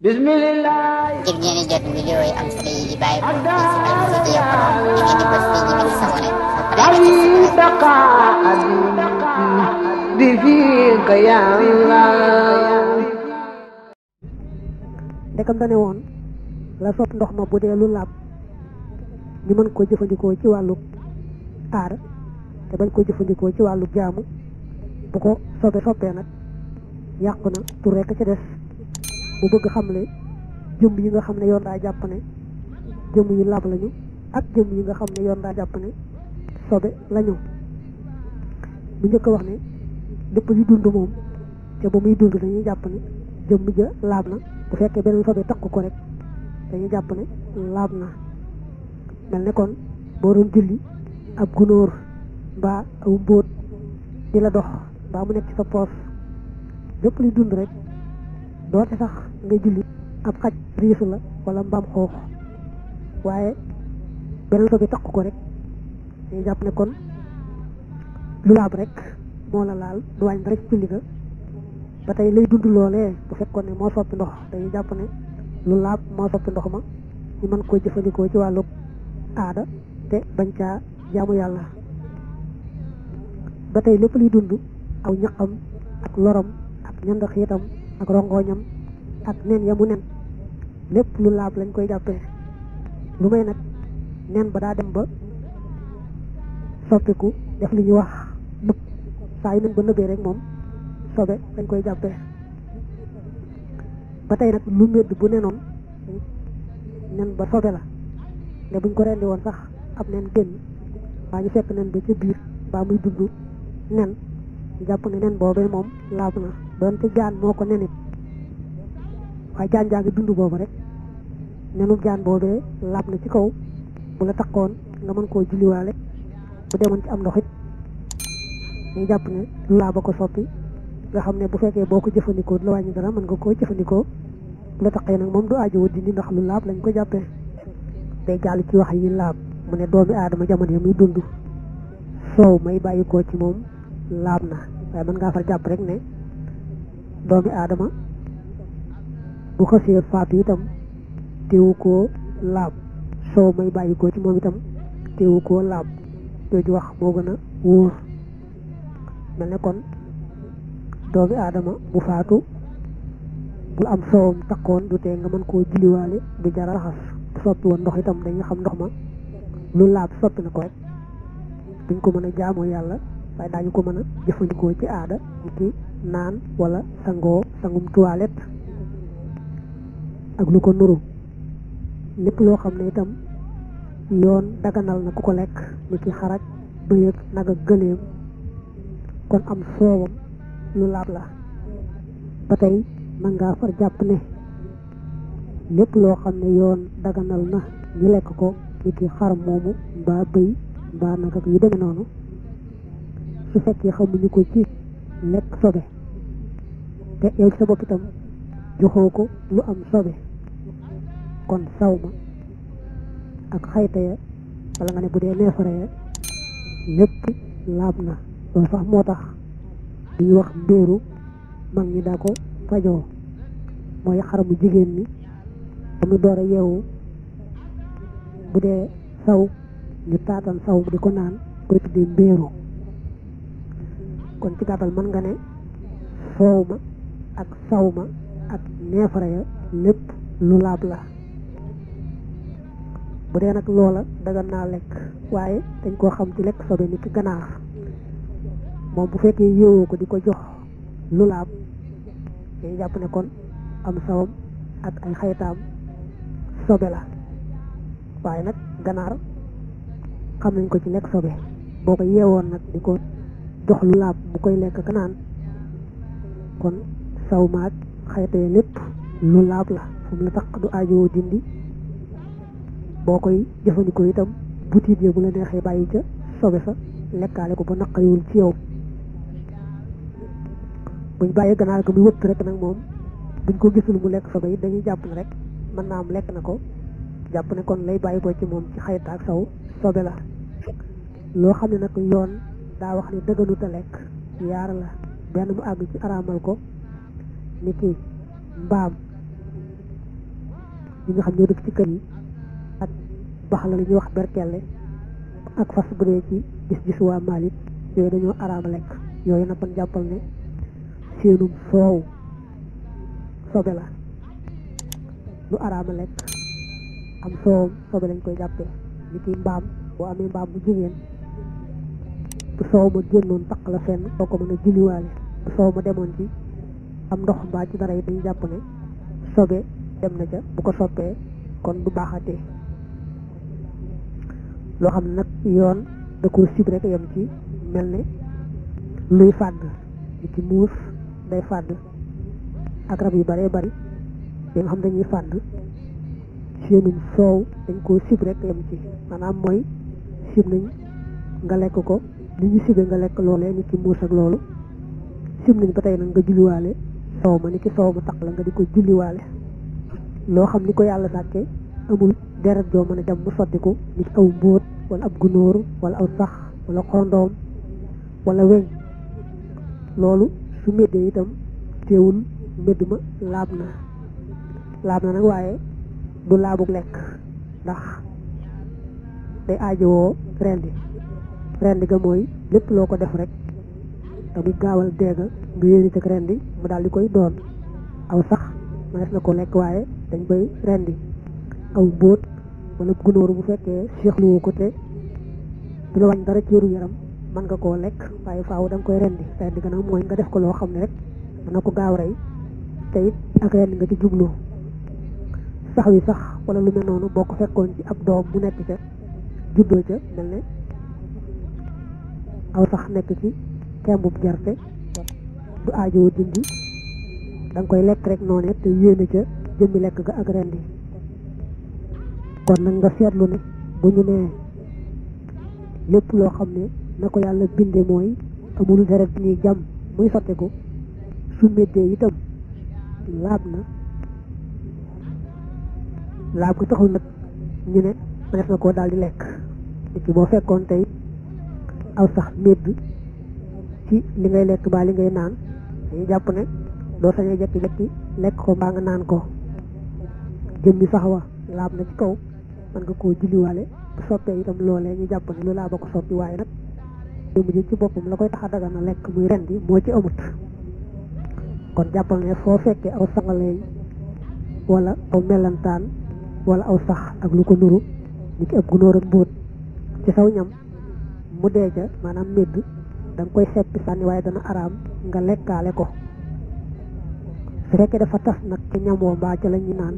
Bismillah. ngir ngeen di jot vidéo yi am solo yi di bàyyi ko fii ci Al-Mouridiyyah Pro ngeen di bës fii ñu bind s'abonné ba pare ndekam dane woon la sopp ndox ma bu dee lu laab ñu mën koo jëfandikoo ci wàllu aar te bañ koo jëfandikoo ci wàllu jaamu bu ko soppee nag yàqu na tur rekk ci des mu bëgg xamle jëmm yi nga xam ne yoon daa jàpp ne jëmm yu laab lañu ak jëmm yi nga xam ne yoon daa jàpp ne sobe lañu bu njëkk a wax ne lépp yu dund moom te ba muy dund dañuy jàpp ne jëmm ja laab na bu fekkee beneen sobe takk ko rek dañuy jàpp ne laab na mel ne kon boo doon julli ab gunóor mbaa aw mbóot di la dox mbaa mu nekk ci sa poos lépp luy dund rek doote sax ngay julli ab xaj riisu la wala mbaam xoox waaye beneen sobe takk ko rek dañuy jàpp ne kon lu laab rek moo la laal du wàññi rek julli ga ba tey lay dund loolee bu fekkoon ne moo soppi ndox dañuy jàpp ne lu laab moo soppi ndox ma ñu mën koo jëfandikoo ci wàllu aada te bañ caa jaamu yàlla ba tey lépp luy dund aw ñaqam ak loram ak ñand xiitam ak rongoñam ak nen ya mu nen lépp lu laab lañ koy jàppee lu may nag nen ba daa dem ba soppiku def li ñuy wax nëb saa yu nen ba nëbee rek moom sobe dañ koy jàppee ba tey nag lu medd bu nenoon nen ba sobe la ne buñ ko rendi woon sax ab nen génn waa ñu fekk nen ba ca biir baa muy dund nen ñu jàpp ne nen boobee moom laab na doonte jaan moo ko nenit waaye jaan jaa ngi dund boobu rek nenu jaan boobee laab na ci kaw bu la takkoon nga mën koo julliwaale bu demoon ci am ndox it ñu jàpp ne lu laaba ko soppi nga xam ne bu fekkee boo ko jëfandikoo du la wàññi dara mën nga koo jëfandikoo bu la takkee nag moom du aajo dindi ndax lu laab lañ ko jàppee day jàll ci wax yi laab mu ne doomi aadama jamono yi muy dund soow may bàyyi koo ci moom laab na waaye mën ngaa far jàpp rek ne doomi aadama bu xasee faatu itam teewu koo laab soow may bàyyi koo ci moom itam teewu koo laab jooju wax moo gën a wóor mel ne kon doomi aadama bu faatu bu am soowam takkoon du tee nga mën koo julliwaale du jara raxas bu soppi woon ndox itam dañuy xam ndox ma lu laab soppi na ko rek duñ ko mën a jaamoo yàlla waaye daañu ko mën a jëfandikoo ci aada ci naan wala sangum toilette ak lu ko nuru lépp loo xam ne itam yoon daganal na ku ko lekk ni ki xaraj bëyëg nag ak gëléem kon am soowam lu laab la ba tey mën ngaa far jàpp ne lépp loo xam ne yoon daganal na ñu lekk ko ni ki xar moomu mbaa bëy mbaa nag ak yu demee noonu su fekkee xamuñu ko ci lekk sobe te yow ci sa bopp itam joxoo ko lu am sobe kon saw ma ak xayta ya wala nga ne bu dee neefare ya lépp laab na loolu sax moo tax duñu wax mbéeru mag ñi daa ko fajoo mooy xaramu jigéen ñi ba mu door a yeewu bu dee saw ñu taatan saw di ko naan koy tuddee mbéeru kon ci gàttal mën nga ne soow ma ak saw ma ak neefare ya lépp lu laab la bu dee nag loola dagan naa lekk waaye dañ koo xam ci lekk sobe ni ki ganaar moom bu fekkee yéewoo ko di ko jox lu laab dañuy jàpp ne kon am sawam ak ay xaytaam sobe la waaye nag ganaar xam nañ ko ci lekk sobe boo ko yeewoon nag di ko jox lu laab bu koy lekk ganaan kon saw ma ak xaytee lépp lu laab la fu mu la tax du aajowoo dindi boo koy jëfandikoo itam butit yi bu la neexee bàyyi ca sobe sa lekkaale ko ba naqariwul ci yow buñ bàyyee ganaar ga muy wëtt rek nag moom buñ ko gisul mu lekk sobe yi dañuy jàpp ne rek mën naa am lekk na ko jàpp ne kon lay bàyyi ko ci moom ci xayta ak saw sobe la loo xam ne nag yoon daa wax ne dëgganuta lekk yaar la benn mu àgg ci araamal ko ni ki mbaam ñi nga xam ñoo dëkk ci kër yi ak bax la li ñuy wax berkelle ak fas bu dee ci gis-gis waa Maalik yooyu dañoo araama lekk yooyu nag kon jàppal ne seenum soow sobe la lu araama lekk am soowam sobe lañ koy jàppee ni ki mbaam boo amee mbaam bu jigéen bu soow ma génnoon taq la fenn boo ko mën a julliwaale bu soow ma demoon ci am ndox mbaa ci dara yi dañu jàpp ne sobe dem na ca bu ko soppee kon du baaxatee loo xam ne nag yoon da ko sib rek yem ci mel ne luy fàdd ni ki muus day fàdd ak rab yu baree bari yi nga xam dañuy fàdd seenum soow dañ koo sib rek yem ci maanaam mooy sib nañ nga lekk ko li ñu sibee nga lekk loolee ni ki muus ak loolu sib nañ ba tey nag nga julliwaale soow ma ni ki soow ma taq la nga di ko julliwaale loo xam ni ko yàlla sàkkee amul deret joo mën a dem mu sottiku ni aw mbóot wala ab gunóor wala aw sax wala xondoom wala weñ loolu su méddee itam teewul médd ma laab na nag waaye du laabug lekk ndax day aajowoo rendi ga mooy lépp loo ko def rek te muy gaawal deega nga yéeni cëg rendi mu daal di koy doon aw sax mënees na ko lekk waaye dañ koy rendi aw mbóot wala gunóor bu fekkee seexluwoo ko te du la wàññi dara cëru yaram mën nga koo lekk waaye faaw da nga koy rendi ga nag mooy nga def ko loo xam ne rek mën na ko gaaw rey te it ak rendi nga ci jublu sax wi sax wala lu mel noonu boo ko fekkoon ci ab doom bu nekk ca juddoo ca mel ne aw sax nekk ci kembub gerte du aajowoo dindi da nga koy lekk rek noonu te yéene ca jëmmi lekk ga ak rendi kon nag nga seetlu ne bu ñu nee lépp loo xam ne na ko yàlla binde mooy amul deret bi ñuy jàmm muy sotteku su méddee itam laab ko taxul nag ñu ne mënees na koo daal di lekk nit ki boo fekkoon tey aw sax médd ci li ngay lekk baa li ngay naan dañuy jàpp ne doo sañee jekki-jekki lekk ko mbaa nga naan ko jëmmi sax wa laab na ci kaw mën nga koo julliwaale bu soppee itam loolee ñu jàpp ne lu laaba ko soppi waaye nag jëmm ji ci boppam la koy tax a dagan na lekk muy rendi moo ci amut kon jàppal ne foo fekkee aw sangaleeñ wala aw melantaan wala aw sax ak lu ko nuru ni ki ab gunóor ak mbóot ci saw ñam mu dee ca maanaam médd da nga koy seppi sànni waaye dana araam nga lekkaale ko su fekkee dafa tas nag ci ñam woo mbaa ca la ñu naan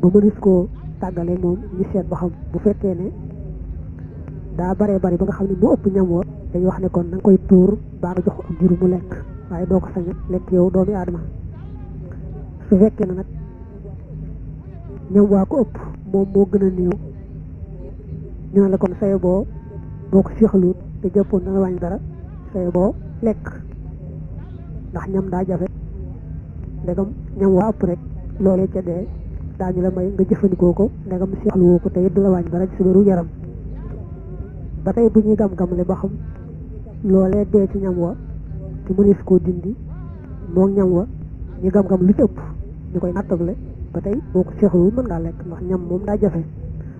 ba mënis koo tàggale moom ñu seet ba xam bu fekkee ne daa baree bari ba nga xam ne mu ëpp ñam wa dañuy wax ne kon da nga koy tuur baa nga jox ko am juru mu lekk waaye doo ko sañ lekk yow doomi aadama su fekkee ne nag ñam waa ko ëpp moom moo gën a néew ñu ne la kon saye boo ko séexaluut te jàppoon dana wàññi dara saye boo lekk ndax ñam daa jafe ndegam ñam waa ëpp rek loolee ca dee daañu la may nga jëfandikoo ko ndegam séexaluwoo ko te it du la wàññi dara ci sa wéru yaram ba tey bu ñuy gam-gamle ba xam loolee dee ci ñam wa te mënees koo dindi moom ñam wa ñu gam-gam lu ci ëpp ñu koy nattable ba tey boo ko séexaluwul mën ngaa lekk ndax ñam moom daa jafe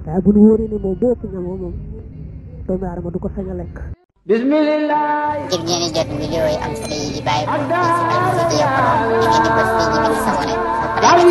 waaye bu ñu wóoree ne moom boo ëpp ñam wa moom doomu aadama du ko sañ a lekk. bismillah. ngir ngeen di jot vidéo yi am solo yi di bàyyi ko ci Al-Mouridiyyah Pro di ngeen di bës fii ñu bind sabone ba pare